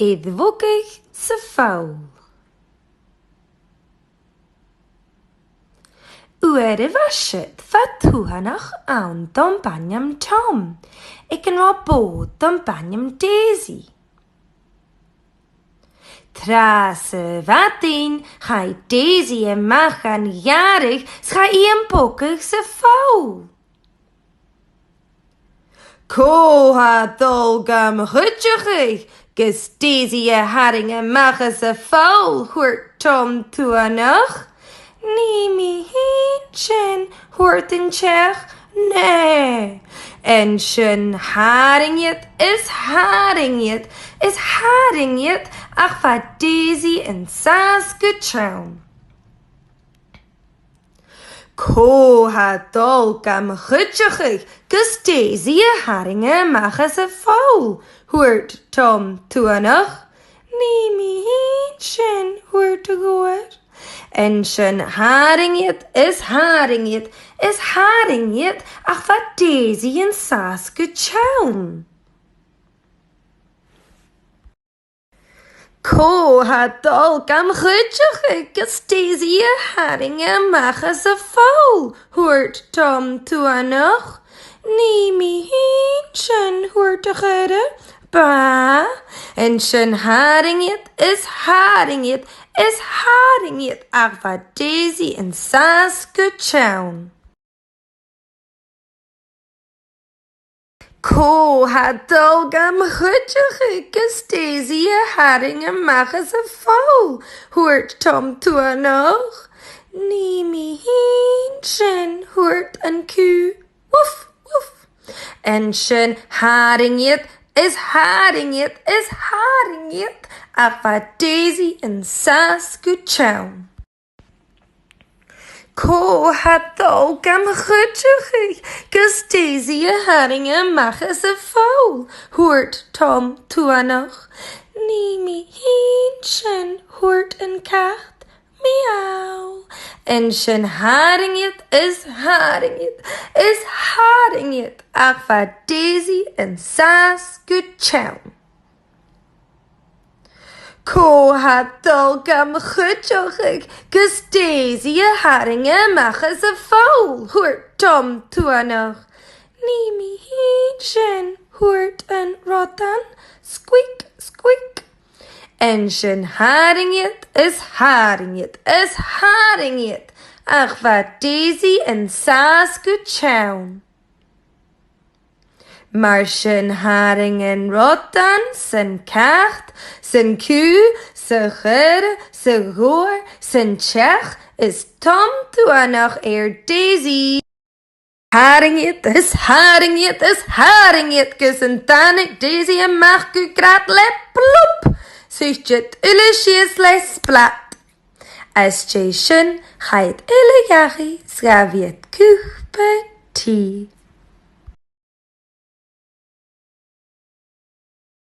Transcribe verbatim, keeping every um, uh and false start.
Air bhogadh sa pholl. Uair a bha siud bha tuathanach ann dom b' ainm Tom, aig an robh bò dom b' ainm Daisy. Tràth sa mhadainn, chaidh Daisy a-mach dhan ghàrradh 's chaidh i am bogadh sa pholl. Cò tha dol gam chuideachadh gus Daisy a tharraing a-mach às a' pholl? Thuirt Tom Tuathanach. Nì mi fhìn sin, thuirt an t-each. Nì. An sin tharraing iad is tharraing iad is tharraing iad ach bha Daisy an sàs gu teann. Cò tha dol gam chuideachadh gus Daisy a tharraing a-mach às a' pholl? Thuirt Tom Tuathanach. Nì mi fhìn sin, thuirt a' ghobhar. An sin tharraing iad is tharraing iad is tharraing iad ach bha Daisy an sàs gu teann. Cò tha dol gam chuideachadh gus Daisy a tharraing a-mach às a' pholl? Thuirt Tom Tuathanach. Nì mi fhìn sin, thuirt a' chaora. Bà. An sin tharraing iad is tharraing iad is tharraing iad ach bha Daisy an sàs gu teann. Cò tha dol gam chuideachadh gus Daisy a tharraing a-mach às a' pholl? Thuirt Tom Tuathanach. Nì mi fhìn sin, thuirt an cù. Woof, woof. An sin tharraing iad is tharraing iad is tharraing iad ach bha Daisy an sàs gu teann. Cò tha dol gam chuideachadh gus Daisy a tharraing a-mach às a' pholl? Thuirt Tom Tuathanach. Nì mi fhìn sin, thuirt an cat. Miau. An sin tharraing iad is tharraing iad is tharraing iad ach bha Daisy an sàs gu teann. Cò tha dol gam chuideachadh gus Daisy a tharraing a-mach às a' pholl? Thuirt Tom Tuathanach. Nì mi fhìn sin, thuirt an rodan. Squeak, squeak. An sin tharraing iad is tharraing iad is tharraing iad ach bha Daisy an sàs gu teann. Mar sin tharraing an rodan, 's an cat, 's an cù, 's a' chaora, 's a' ghobhar, 's an t-each, is Tom Tuathanach air Daisy. Tharraing iad is tharraing iad is tharraing iad gus an tàinig Daisy a-mach gu grad le plop! Shuidh iad uile sìos le splat. Às dèidh sin, chaidh iad uile dhachaigh 's ghabh iad cupa tì.